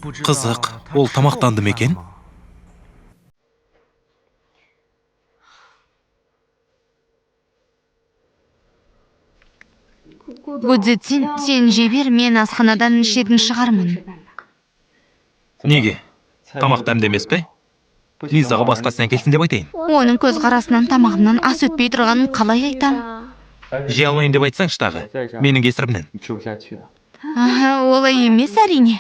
Қызық, ол тамақтанды ма екен? Гудзицин, сен жей бер, мен асханадан ішетін шығармын. Неге? Тамақ дәмді емес пе? Лизаға басқасын әкелсін деп айтайын. Оның көзқарасынан тамағымнан ас өтпей тұрғанын қалай айтам? Жей алмаймын деп айтсаңшы тағы. Менің кесірімнен. 吃不下去的。 Аха, олай емес, әрине.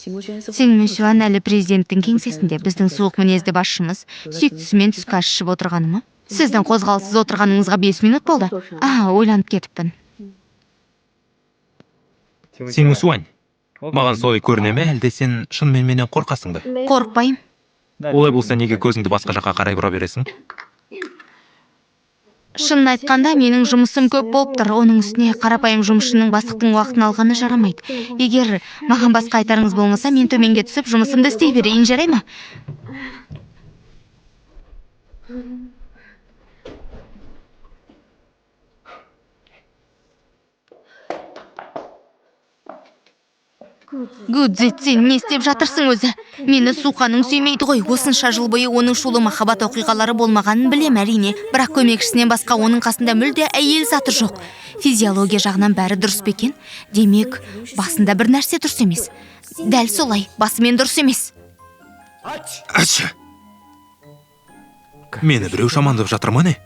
Сен Мүсуан әлі президенттің кеңсесінде. Біздің суық мінезді басшымыз сүйіктісімен түскі ас ішіп отырғаны ма? Сіздің қозғалыссыз отырғаныңызға 5 минут болды. А, ойланып кетіппін. Сен Мүсуань, маған солай көріне ме, әлде сен шынымен менен қорқасың ба? Қорықпаймын. Олай болса, неге көзіңді басқа жаққа қарай бұра бересің? Шынын айтқанда, менің жұмысым көп болып тұр. Оның үстіне қарапайым жұмысшының бастықтың уақытын алғаны жарамайды. Егер маған басқа айтарыңыз болмаса, мен төменге түсіп жұмысымды істей берейін, жарай ма? Гудзицин, не істеп жатырсың өзі? Мені суқаның сүймейді ғой. Осынша жыл бойы оның шулы махаббат оқиғалары болмағанын білем, әрине. Бірақ көмекшісінен басқа оның қасында мүлде әйел заты жоқ. Физиология жағынан бәрі дұрыс па екен? Демек, басында бір нәрсе дұрыс емес. Дәл солай, басымен дұрыс емес. Әші! Мені біреу жамандап жатыр ма, не?